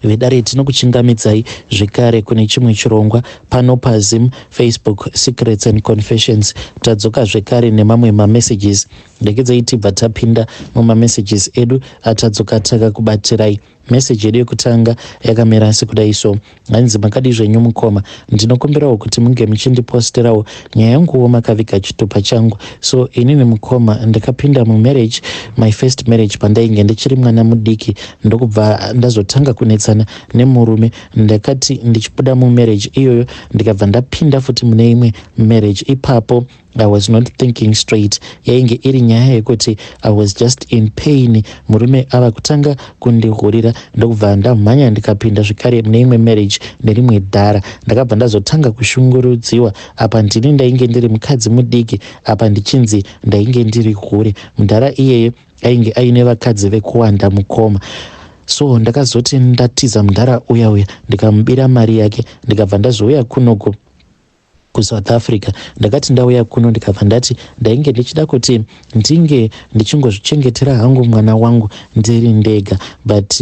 Vedare, tinokuchingamidzai zvekare kune chimwe chirongwa pano paZim Facebook Secrets and Confessions. Tadzoka zvekare nemamwe mamessages. Regedzai tibva tapinda mumamessages edu atadzoka takakubatirai. Meseji yedu yekutanga yakamira sekudai so. Hanzi, "Makadii zvenyu mukoma? Ndinokumbirawo kuti munge muchindiposterawo nyaya yanguwo makaviga chitupa changu. So inini mukoma, ndakapinda mumarriage, my first marriage, pandainge ndichiri mwana mudiki, ndokubva ndazotanga kunetsana nemurume. Ndakati ndichibuda mumarriage iyoyo, ndikabva ndapinda futi mune imwe marriage. Ipapo I was not thinking straight. Yainge iri nyaya yekuti I was just in pain, murume ava kutanga kundihurira, ndokubva ndamhanya ndikapinda zvekare mune imwe marriage nerimwe dhara. Ndakabva ndazotanga kushungurudziwa. Apa ndini ndainge ndiri mukadzi mudiki, apa ndichinzi ndainge ndiri hure. Mudhara iyeye ainge aine vakadzi vekuwanda, mukoma. So ndakazoti ndatiza mudhara uya uya, ndikamubira mari yake, ndikabva ndazouya kunoku kuSouth Africa. Ndakati ndauya kuno, ndikabva ndati ndainge ndichida kuti ndinge ndichingozvichengetera hangu mwana wangu ndiri ndega, but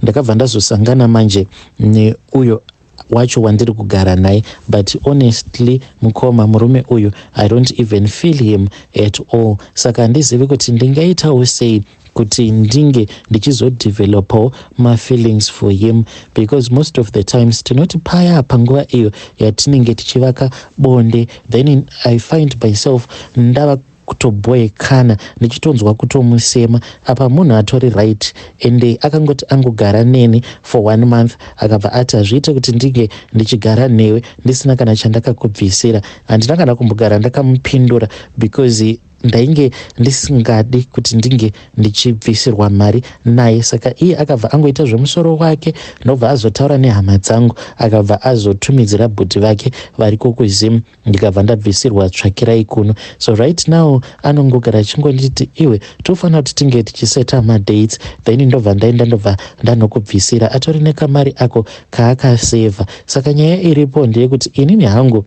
ndakabva ndazosangana manje neuyo wacho wandiri kugara naye. But honestly mukoma, murume uyu, I don't even feel him at all. Saka handizivi kuti ndingaitawo sei kuti ndinge ndichizodevelopawo mafeelings for him, because most of the times tinoti paya panguva iyo yatinenge tichivaka bonde, then I find myself ndava kutobhoekana, ndichitonzwa kutomusema. Apa munhu atori right, ende akangoti angogara neni for one month, akabva ati hazviite kuti ndinge ndichigara newe ndisina kana chandakakubvisira. Handina kana kumbogara ndakamupindura, because ndainge ndisingadi kuti ndinge ndichibvisirwa mari naye. Saka iye akabva angoita zvemusoro wake, ndobva azotaura nehama dzangu, akabva azotumidzira bhuti vake variko kuZim, ndikabva ndabvisirwa tsvakirai kuno. So right now anongogara achingonditi, 'Iwe, tofanira kuti tinge tichiseta madates, then ndobva ndaenda, ndobva ndanokubvisira.' Atori nekamari ako kaakasevha. Saka nyaya iripo ndeyekuti inini hangu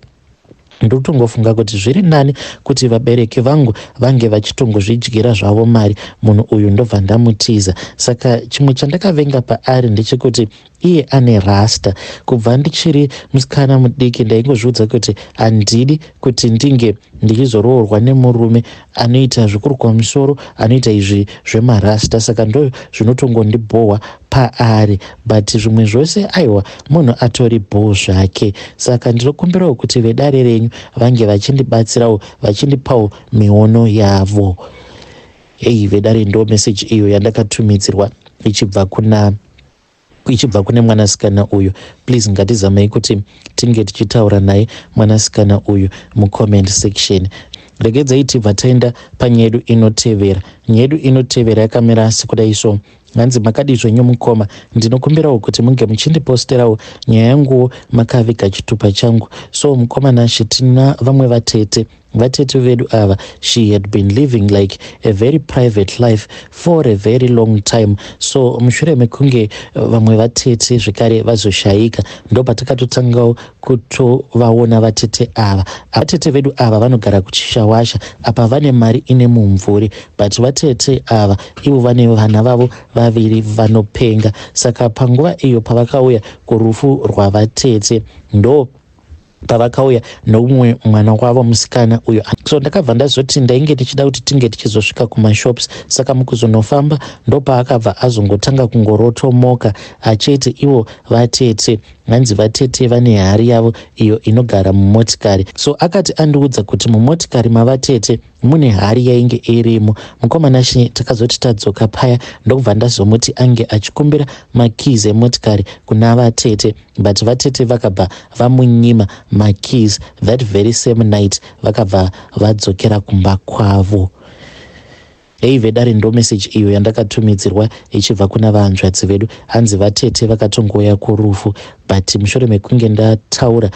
ndotongofunga kuti zviri nani kuti vabereki vangu vange vachitongozvidyira zvavo mari, munhu uyu ndobva ndamutiza. Saka chimwe chandakavenga paari ndechekuti iye ane rasta. Kubva ndichiri musikana mudiki, ndaingozviudza kuti handidi kuti ndinge ndichizoroorwa nemurume anoita zvekurukwa musoro, anoita izvi zvemarasta. Saka ndo zvinotongondibhohwa paari, but zvimwe zvose, aiwa, munhu atori bhoo zvake. Saka ndinokumbirawo kuti vedare renyu vange vachindibatsirawo, vachindipawo miono yavo." Ei vedare, ndo meseji iyo yandakatumidzirwa ichibva kune mwanasikana uyu. Please, ngatizamei kuti tinge tichitaura naye mwanasikana uyu mucomment section. Regedzai tibva taenda panyaya yedu inotevera. Nyaya yedu inotevera yakamira sekudai so. Hanzi, "Makadii zvenyu mukoma? Ndinokumbirawo kuti munge muchindiposterawo nyaya yanguwo makaviga chitupa changu. So mukoma Nashe, tina vamwe vatete. Vatete vedu ava, she had been living like a very private life for a very long time. So mushure mekunge vamwe vatete zvekare vazoshayika, ndo patakatotangawo kutovaona vatete ava. Vatete vedu ava vanogara kuChishawasha. Apa vane mari ine mumvuri, but vatete ava ivo vane vana vavo vaviri vanopenga. Saka panguva iyo pavakauya kurufu rwavatete, ndo pavakauya noumwe mwana wavo musikana uyo. So ndakabva ndazoti ndainge ndichida kuti tinge tichizosvika kumashops. Saka mukuzonofamba, ndopaakabva azongotanga kungorotomoka achiti ivo vatete, hanzi vatete vane hari yavo iyo inogara mumotikari. So akati andiudza kuti mumotikari mavatete mune hari yainge irimo, mukoma Nashe, takazoti tadzoka paya, ndokubva ndazomuti ange achikumbira makeys emotikari kuna vatete, but vatete vakabva vamunyima makeys that very same night, vakabva vadzokera kumba kwavo." Hei vedare, ndo meseji iyo yandakatumidzirwa ichibva kuna vahanzvadzi vedu. Hanzi vatete vakatongouya kurufu, but mushure mekunge ndataura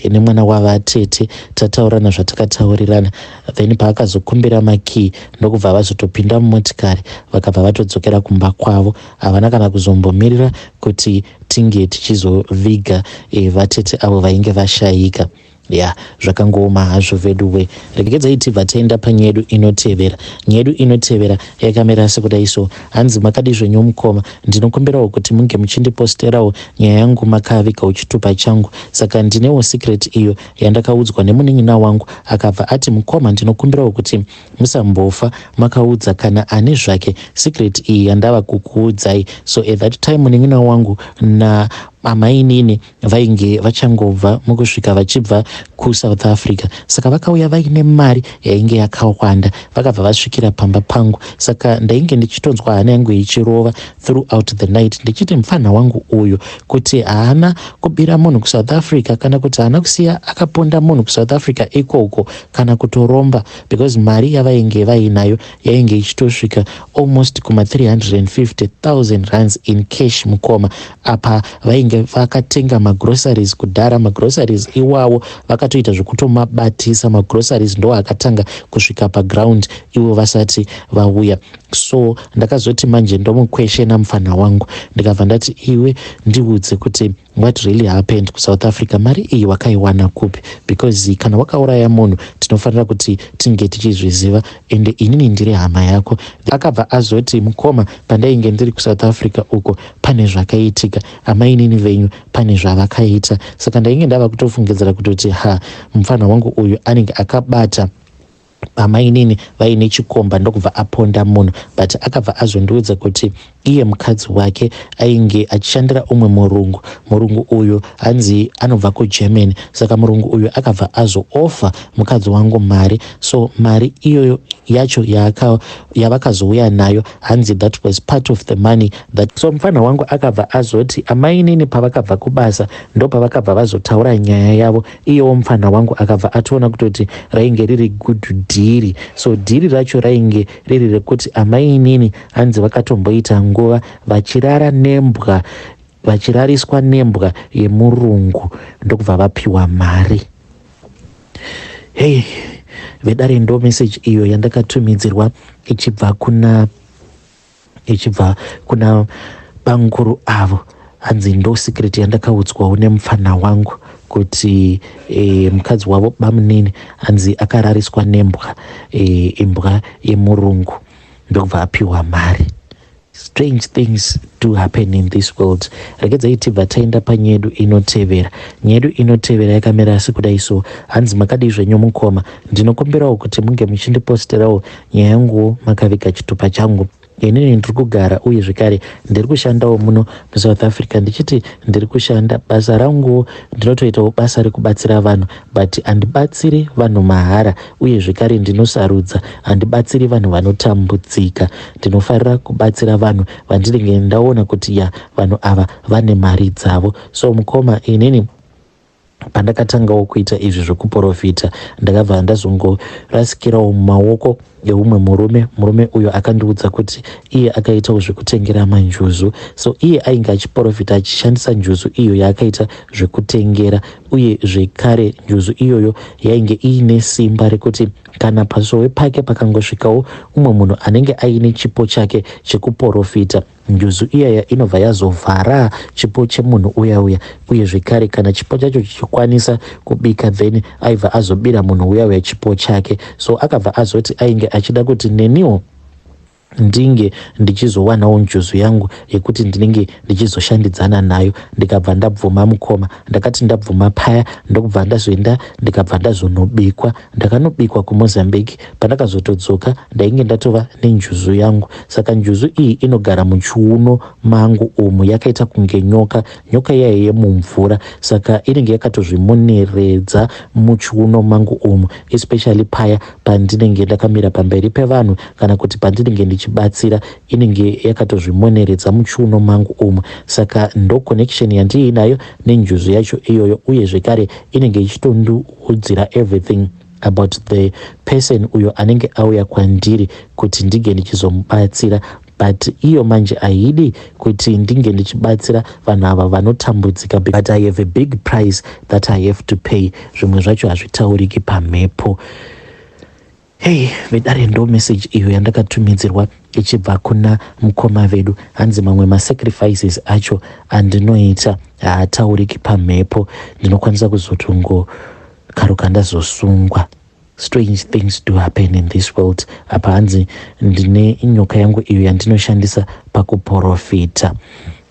nemwana wavatete, tataurana zvatakataurirana, then paakazokumbira makey, ndokubva vazotopinda mumotikari, vakabva vatodzokera kumba kwavo. Havana kana kuzombomirira kuti tinge tichizoviga vatete avo vainge vashayika. Ya, zvakangooma hazvo veduwe. Regedzai tibva taenda panyaya yedu inotevera. Nyaya yedu inotevera yakamira sekudai so. Hanzi, "Makadi zvenyu mukoma? Ndinokumbirawo kuti munge muchindiposterawo nyaya yangu makavigawo chitupa changu. Saka ndinewo secret iyo yandakaudzwa nemunin'ina wangu. Akabva ati, 'Mukoma, ndinokumbirawo kuti musambofa makaudza kana ani zvake secret iyi yandava kukuudzai.' So at that time munin'ina wangu naamainini vainge vachangobva mukusvika vachibva kuSouth Africa. Saka vakauya vaine mari yainge yakawanda. Vakabva vasvikira pamba pangu. Saka ndainge ndichitonzwa hana yangu ichirova throughout the night, ndichiti mufana wangu uyu kuti haana kubira munhu kuSouth Africa, kana kuti haana kusiya akaponda munhu kuSouth Africa ikoko, kana kutoromba, because mari yavainge vainayo yainge ichitosvika almost kuma 350 000 rands in cash, mukoma. Apa vainge vakatenga magroceries kudhara. Magroceries iwawo vakatoita zvekutomabatisa. Magroceries ndo akatanga kusvika paground ivo vasati vauya. So ndakazoti manje ndomuquestiona mufana wangu. Ndikabva ndati, 'Iwe, ndiudze kuti what really happened kuSouth Africa? Mari iyi wakaiwana kupi? Because kana wakauraya munhu, tinofanira kuti tinge tichizviziva, ende inini ndiri hama yako.' Akabva azoti, 'Mukoma, pandainge ndiri kuSouth Africa uko, pane zvakaitika. Amainini venyu pane zvavakaita.' Saka ndainge ndava kutofungidzira kutoti, ha, mufana wangu uyu anenge akabata amainini vaine chikomba, ndokubva aponda munhu. But akabva azondiudza kuti iye mukadzi wake ainge achishandira umwe murungu. Murungu uyu hanzi anobva kuGermany. Saka murungu uyu akabva azooffer mukadzi wangu mari. So mari iyoyo yacho yavakazouya nayo, hanzi that was part of the money that." So mufana wangu akabva azoti amainini pavakabva kubasa, ndo pavakabva vazotaura nyaya yavo. Iyewo mufana wangu akabva atoona kutoti rainge riri good deal. So deal racho rainge riri rekuti amainini hanzi vakatomboita nguva vachirara nembwa, vachirariswa nembwa yemurungu, ndokubva vapiwa mari. Hei vedare, ndo message iyo yandakatumidzirwa ichibva kuna bamukuru avo. Hanzi, "Ndo secret yandakaudzwawo nemufana wangu kuti mukadzi wavo bamunini hanzi akarariswa nembwa, imbwa yemurungu, ndokubva apiwa mari." Strange things do happen in this world. Regedzai tibva taenda panyaya yedu inotevera. Nyaya yedu inotevera yakamira sekudai so. Hanzi, "Makadii zvenyu mukoma? Ndinokumbirawo kuti munge muchindiposterawo nyaya yanguwo makaviga chitupa changu. Inini ndiri kugara uye zvekare ndiri kushandawo muno muSouth Africa. Ndichiti ndiri kushanda, basa ranguwo ndinotoitawo basa rekubatsira vanhu, but handibatsiri vanhu mahara. Uye zvekare ndinosarudza, handibatsiri vanhu vanotambudzika. Ndinofarira kubatsira vanhu vandinenge ndaona kuti ya, vanhu ava vane mari dzavo. So mukoma, inini pandakatangawo kuita izvi zvekuprofita, ndakabva ndazongorasikirawo mumaoko eumwe murume. Murume uyo akandiudza kuti iye akaitawo zvekutengera manjuzu. So iye ainge achiprofita achishandisa njuzu iyo yaakaita zvekutengera. Uye zvekare njuzu iyoyo yainge iine simba rekuti kana pasowe pake pakangosvikawo umwe munhu anenge aine chipo chake chekuprofita, njuzu iyaya inobva yazovhara chipo chemunhu uya uya. Uye zvekare kana chipo chacho chichikwanisa kubika, then aibva azobira munhu uya uya chipo chake. So akabva azoti ainge achida kuti neniwo ndinge ndichizowanawo njuzu yangu yekuti ndinenge ndichizoshandidzana nayo. Ndikabva ndabvuma, mukoma. Ndakati ndabvuma paya, ndokubva ndazoenda, ndikabva ndazonobikwa. Ndakanobikwa kuMozambique. Pandakazotodzoka, ndainge ndatova nenjuzu yangu. Saka njuzu iyi inogara muchiuno mangu umu, yakaita kunge nyoka, nyoka iyaya yemumvura. Saka inenge yakatozvimoneredza muchiuno mangu umu, especially paya pandinenge ndakamira pamberi pevanhu kana kuti pandinenge ndichibatsira, inenge yakatozvimoneredza muchiuno mangu umu. Saka ndo connection yandiinayo nenjuzu yacho iyoyo. Uye zvekare inenge ichitondiudzira everything about the person uyo anenge auya kwandiri kuti ndinge ndichizomubatsira. But iyo manje haidi kuti ndinge ndichibatsira vanhu ava vanotambudzika, but I have a big price that I have to pay. Zvimwe zvacho hazvitauriki pamhepo." Hei vedare, ndo message iyo yandakatumidzirwa ichibva kuna mukoma vedu. Hanzi, "Mamwe masacrifices acho andinoita haatauriki pamhepo. Ndinokwanisa kuzotongo Karuka ndazosungwa. Strange things do happen in this world. Apa hanzi ndine nyoka yangu iyo yandinoshandisa pakuporofita.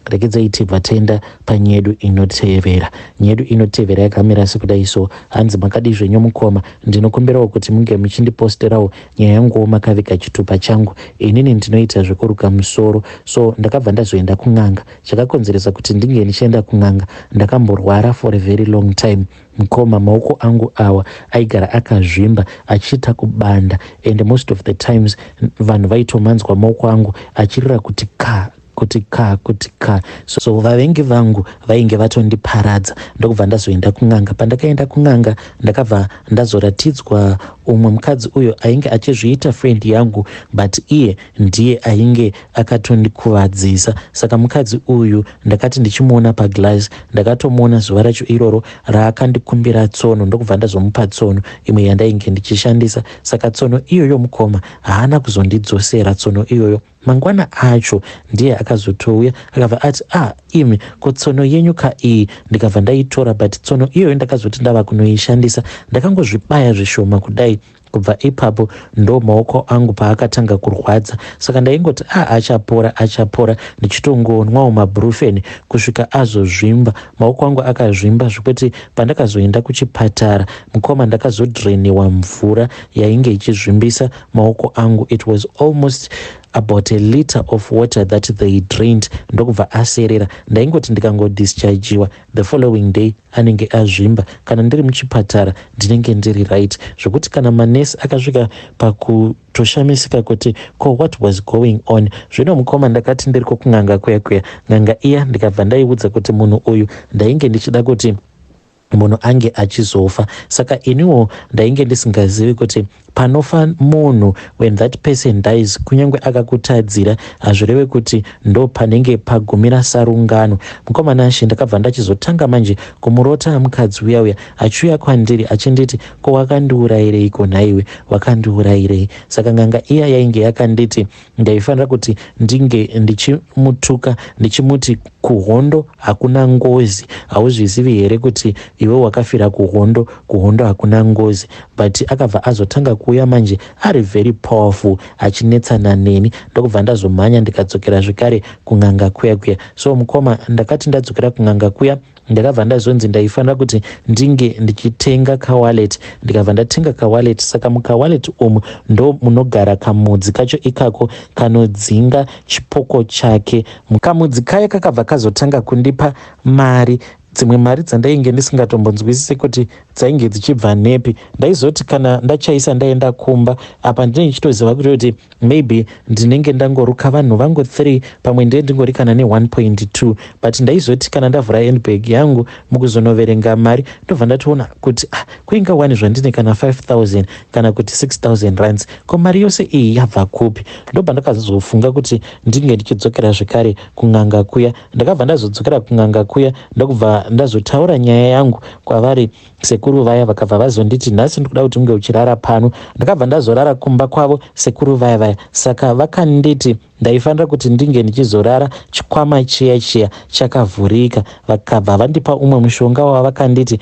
Regedzai tibva taenda panyaya yedu inotevera. Nyaya yedu inotevera yakamira sekudai so. Hanzi makadii zvenyu mukoma, ndinokumbirawo kuti munge muchindiposterawo nyaya yanguwo makaviga chitupa changu. Inini ndinoita zvekuruka musoro so ndakabva ndazoenda kun'anga. Chakakonzeresa kuti ndinge ndichienda kun'anga ndakamborwara for a very long time. Mukoma, maoko angu awa aigara akazvimba achiita kubanda and most of the times vanhu vaitomanzwa maoko angu achirira kuti ka kuti ka kuti ka. So vavengi vangu vainge vatondiparadza ndokubva ndazoenda kun'anga. Pandakaenda kun'anga ndakabva ndazoratidzwa umwe mukadzi uyo ainge achizviita friend yangu but iye ndiye ainge akatondikuvadzisa. Saka mukadzi uyu ndakati ndichimuona paglass, ndakatomuona zuva racho iroro raakandikumbira tsono ndokubva ndazomupa tsono imwe yandainge ndichishandisa. Saka tsono iyoyo mukoma haana kuzondidzosera tsono iyoyo. Mangwana acho ndiye akazotouya akabva ati, ah imi, ko tsono yenyu ka iyi? Ndikabva ndaitora, but tsono iyoyo ndakazoti ndava kunoishandisa ndakangozvibaya zvishoma kudai. Kubva ipapo ndo maoko angu paakatanga kurwadza. Saka ndaingoti a ah, achapora, achapora, ndichitongonwawo mabrufen kusvika azozvimba. Maoko angu akazvimba zvekuti pandakazoenda kuchipatara mukoma ndakazodreniwa mvura yainge ichizvimbisa maoko angu. It was almost about a liter of water that they drained ndokubva aserera. Ndaingoti ndikangodischargiwa the following day anenge azvimba. Kana ndiri muchipatara ndinenge ndiri right zvekuti kana manesi akasvika pakutoshamisika kuti ko what was going on. Zvino mukoma, ndakati ndiri kokun'anga kuya kuya, n'anga iya ndikabva ndaiudza kuti munhu uyu ndainge ndichida kuti munhu ange achizofa. Saka iniwo ndainge ndisingazivi kuti panofa munhu, when that person dies, kunyange akakutadzira hazvireve kuti ndo panenge pagumira sarungano. Mukoma Nashe, ndakabva ndachizotanga manje kumurota mukadzi uya uya achiuya kwandiri achinditi, ko wakandiurayireiko nhaiwe, wakandiurayirei? Saka n'anga iya yainge yakanditi ndaifanira kuti ndinge ndichimutuka ndichimuti kuhondo hakuna ngozi. Hauzvizivi here kuti iwe wakafira kuhondo? Kuhondo hakuna ngozi. But akabva azotanga kuuya manje ari very powerful achinetsana neni, ndokubva ndazomhanya ndikadzokera zvekare kun'anga kuya kuya. So mukoma, ndakati ndadzokera kun'anga kuya ndakabva ndazonzi ndaifanira kuti ndinge ndichitenga kawallet. Ndikabva ndatenga kawallet. Saka mukawallet umu ndo munogara kamudzi kacho ikako kanodzinga chipoko chake. Kamudzi kaya kakabva kazotanga kundipa mari, dzimwe mari dzandainge ndisingatombonzwisisi kuti dzainge dzichibva nepi. Ndaizoti kana ndachaisa ndaenda kumba, apa ndinenge ndichitoziva kuti maybe ndinenge ndangoruka vanhu vangu 3, pamwe ndiye ndingori kana ne1.2, but ndaizoti kana ndavhura handbag yangu mukuzonoverenga mari ndobva ndatoona kuti ah, kuinga wani zvandine kana 5000 kana kuti 6000 rands, ko mari yose iyi yabva kupi? Ndobva ndakazofunga kuti ndinge ndichidzokera zvekare kun'anga kuya. Ndakabva ndazodzokera kun'anga kuya ndokubva ndazotaura nyaya yangu kwavari. Sekuru vaya vakabva vazonditi, nhasi ndikuda kuti unge uchirara pano. Ndakabva ndazorara kumba kwavo sekuru vaya vaya. Saka vakanditi ndaifanira kuti ndinge ndichizorara chikwama chiya chiya chakavhurika. Vakabva vandipa umwe mushonga wavakanditi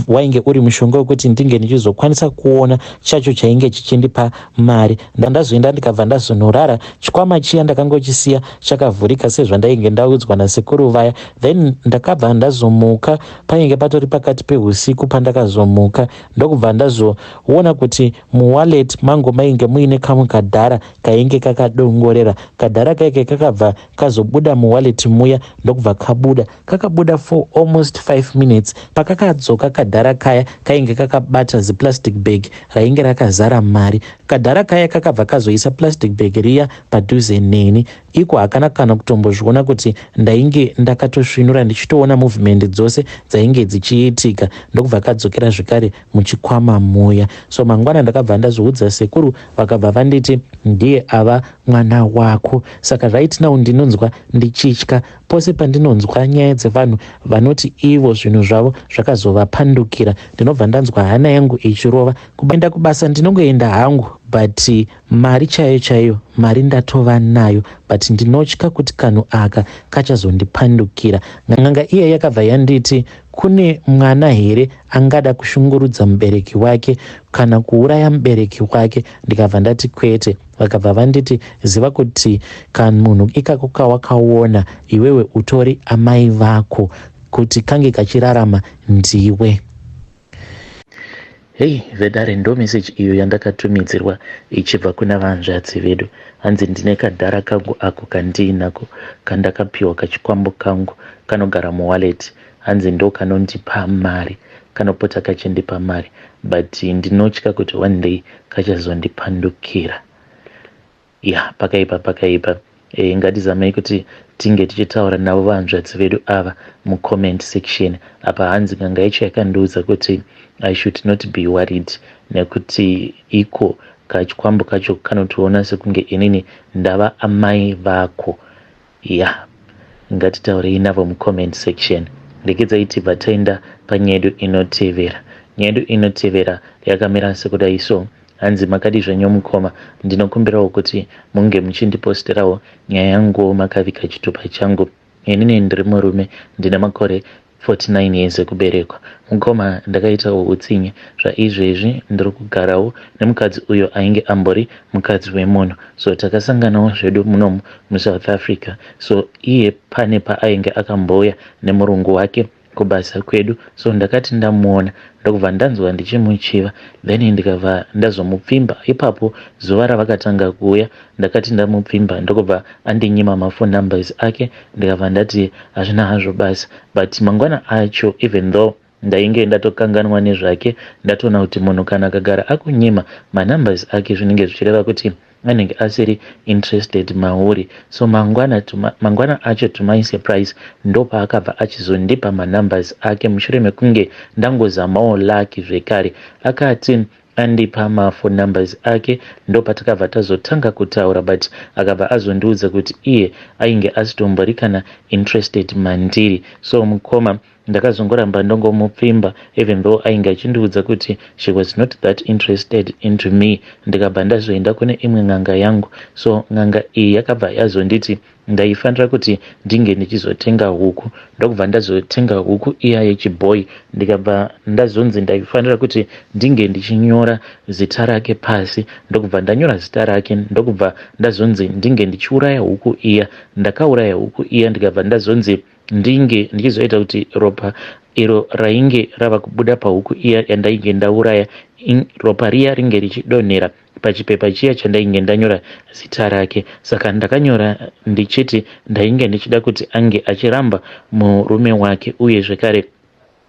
wainge uri mushonga wekuti ndinge ndichizokwanisa kuona chacho chainge chichindipa mari. Ndandazoenda ndikabva ndazonorara chikwama chiya ndakangochisiya chakavhurika sezvandainge ndaudzwa nasekuru vaya. Then ndakabva ndazomuka, painge patori pakati peusiku pandakazomuka, ndokubva ndazoona kuti muwallet mangu mainge muine kamwe kadhara kainge kakadongorera. Kadhara kaike kakabva kazobuda muwallet muya ndokubva kabuda, kakabuda for almost 5 minutes. Pakakadzoka kadhara kaya kainge kakabata ziplastic bag rainge rakazara mari. Kadhara kaya kakabva kazoisa plastic bag riya padhuze neni. Iko hakana kana kutombozviona kuti ndainge ndakatosvinura ndichitoona movement dzose dzainge dzichiitika, ndokubva kadzokera zvekare muchikwama muya. So mangwana ndakabva ndazoudza sekuru, vakabva vanditi ndiye ava mwana wako. Saka right now ndinonzwa ndichitya pose pandinonzwa nyaya dzevanhu vanoti ivo zvinhu zvavo zvakazovapandukira. Ndinobva ndanzwa hana yangu ichirova. Kuenda kubasa ndinongoenda hangu. But mari chaiyo chaiyo mari ndatova nayo, but ndinotya kuti kanhu aka kachazondipandukira. N'anga iya yakabva yanditi, "Kune mwana here angada kushungurudza mubereki wake kana kuuraya mubereki wake?" Ndikabva ndati, "Kwete." Vakabva vanditi, "Ziva kuti kamunhu ikako kawakaona iwewe utori amai vako, kuti kange kachirarama ndiwe." Hei vedare, ndo meseji iyo yandakatumidzirwa ichibva kuna vanzvadzi vedu. Hanzi, "Ndine kadhara kangu ako kandiinako, kandakapiwa kachikwambo kangu, kanogara muwallet." Hanzi, "Ndo kanondipa mari, kanopota kachindipa mari, but ndinotya kuti one day kachazondipandukira." Ya, pakaipa, pakaipa. Ngatizamei kuti tinge tichitaura navo vanzvadzi vedu ava mucomment section apa. Hanzi, "N'anga yacho yakandiudza kuti I should not be worried nekuti iko kachikwambo kacho kanotoona sekunge inini ndava amai vako." Ya, ngatitaurei navo mucomment section. Regedzai tibva taenda panyaya yedu inotevera. Nyaya yedu inotevera yakamira sekudai so. Hanzi, "Makadi zvenyu mukoma? Ndinokumbirawo kuti munge muchindiposterawo nyaya yanguwo makavika chitupa changu. Inini ndiri murume, ndine makore 49 years ekuberekwa. Mukoma, ndakaitawo utsinye. Zvaizvezvi ndiri kugarawo nemukadzi uyo ainge ambori mukadzi wemunhu. So takasanganawo zvedu munomu muSouth Africa. So iye pane paainge akambouya nemurungu wake kubasa kwedu. So ndakati ndamuona, ndokubva ndanzwa ndichimuchiva, then ndikabva ndazomupfimba ipapo. Zuva ravakatanga kuuya, ndakati ndamupfimba, ndokubva andinyima maphone numbers ake. Ndikabva ndati hazvina hazvo basa. But mangwana acho, even though ndainge ndatokanganwa nezvake, ndatoona kuti munhu kana akagara akunyima manumbers ake, zvinenge zvichireva kuti anenge asiri interested mauri. So mangwana acho, to my surprise, ndopaakabva achizondipa manumbers ake mushure mekunge ndangozamawo lucky zvekare. Akati andipa maphone numbers ake, ndopatakabva tazotanga kutaura, but akabva azondiudza kuti iye ainge asitombori kana interested mandiri. So mukoma, ndakazongoramba ndongomupfimba even though ainge achindiudza kuti she was not that interested into me. Ndikabva ndazoenda kune imwe n'anga yangu. So n'anga iyi yakabva yazonditi ndaifanira kuti ndinge ndichizotenga huku, ndokubva ndazotenga huku iya yechibhoi. Ndikabva ndazonzi ndaifanira kuti ndinge ndichinyora zita rake pasi, ndokubva ndanyora zita rake, ndokubva ndazonzi ndinge ndichiuraya huku iya. Ndakauraya huku iya, ndikabva ndazonzi ndinge ndichizoita kuti ropa iro rainge rava kubuda pahuku iya yandainge ndauraya, ropa riya ringe richidonhera pachipepa chiya chandainge ndanyora zita rake. Saka ndakanyora ndichiti ndainge ndichida kuti ange achiramba murume wake, uye zvekare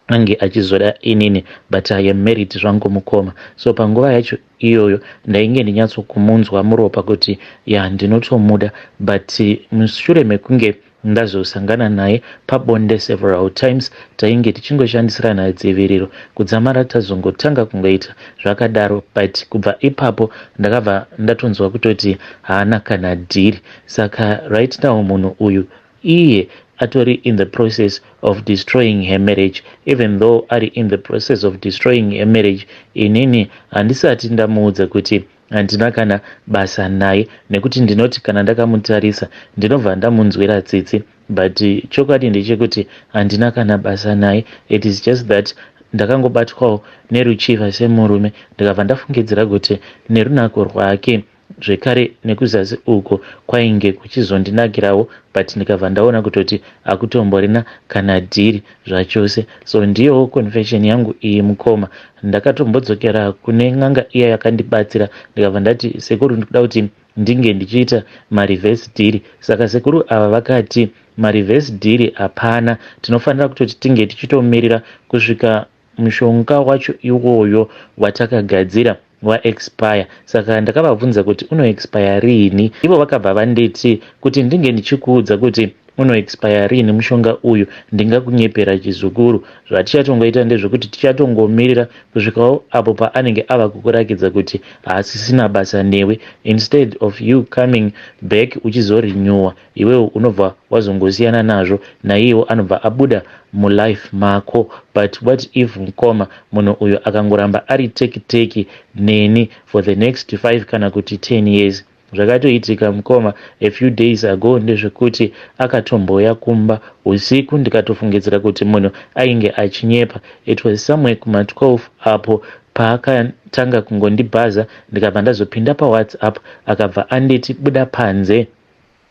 ange achizoda inini, but I am married zvangu mukoma. So panguva yacho iyoyo ndainge ndinyatsokumunzwa muropa kuti ya, ndinotomuda. But mushure mekunge ndazosangana naye pabonde several times, tainge tichingoshandisirana dziviriro kudzamara tazongotanga kungoita zvakadaro. But kubva ipapo ndakabva ndatonzwa kutoti haana kana dhiri. Saka right now munhu uyu iye atori in the process of destroying her marriage. Even though ari in the process of destroying her marriage, inini handisati ndamuudza kuti handina kana basa naye, nekuti ndinoti kana ndakamutarisa ndinobva ndamunzwira tsitsi. But chokwadi ndechekuti handina kana basa naye. It is just that ndakangobatwawo neruchiva semurume, ndikabva ndafungidzira kuti nerunako rwake, zvekare nekuzasi uko kwainge kuchizondinakirawo, but ndikabva ndaona kutoti hakutomborina kana dhiri zvachose. So ndiyowo confession yangu iyi mukoma. Ndakatombodzokera kune n'anga iya yakandibatsira, ndikabva ndati, 'Sekuru, ndikuda kuti ndinge ndichiita mareverse dhiri.' Saka sekuru ava vakati mareverse dhiri hapana, tinofanira kutoti tinge tichitomirira kusvika mushonga wacho iwoyo watakagadzira waexpire. Saka ndakavabvunza kuti unoexpire riini. Ivo vakabva vanditi kuti ndinge ndichikuudza kuti Unoexpire riini mushonga uyu? Ndingakunyepera chizukuru. Zvatichatongoita ndezvekuti tichatongomirira kusvikawo apo paanenge ava kukurakidza kuti haasisina basa newe. Instead of you coming back uchizorenewa, iwewe unobva wazongosiyana nazvo, naiyewo anobva abuda mulife mako. But what if, mukoma, munhu uyu akangoramba ari teki teki neni for the next 5 kana kuti 10 years? Zvakatoitika, mukoma, a few days ago ndezvekuti akatomboya kumba usiku, ndikatofungidzira kuti munhu ainge achinyepa. It was somewhere kuma12 apo paakatanga kungondibhaza, ndikabva ndazopinda paWhatsApp, akabva anditi, "Buda panze,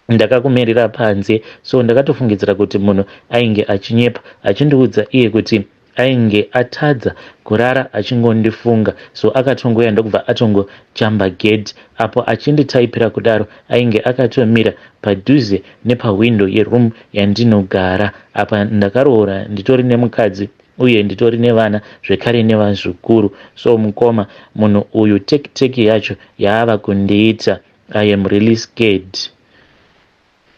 ndakakumirira panze." So ndakatofungidzira kuti munhu ainge achinyepa, achindiudza iye kuti ainge atadza kurara achingondifunga. So akatongoya ndokubva atongojamba gate. Apo achinditaipira kudaro, ainge akatomira padhuze nepahwindo yeroom yandinogara. Apa ndakaroora, nditori nemukadzi uye nditori nevana zvekare nevazukuru. So mukoma, munhu uyu teki teki yacho yaava kundiita, I am really scared.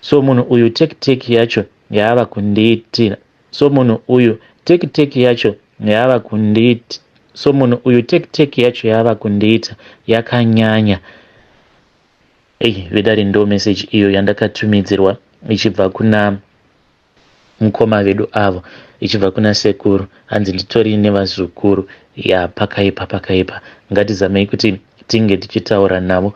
So munhu uyu teki teki yacho yaava kundiitira, so munhu uyu teki teki yacho yaava kundiita, so munhu uyu teki teki yacho yaava kundiita yakanyanya. Ei vedare, ndo message iyo yandakatumidzirwa ichibva kuna mukoma vedu avo, ichibva kuna sekuru. Hanzi nditori nevazukuru. Ya, pakaipa, pakaipa. Ngatizamei kuti tinge tichitaura navo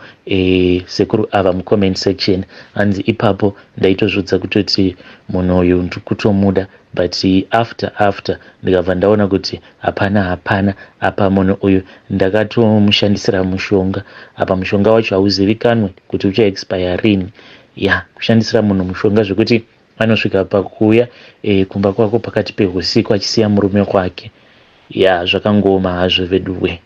sekuru ava mucomment section. Hanzi ipapo ndaitozvidza kutoti munhu uyu ndikutomuda, but after ndikabva ndaona kuti hapana, hapana apa. Munhu uyu ndakatomushandisira mushonga. Apa mushonga wacho hauzivikanwe kuti uchaexpire rini. Ya, kushandisira munhu mushonga zvekuti anosvika pakuuya kumba kwako pakati peusiku achisiya murume wake, ya, zvakangoma hazvo veduwe.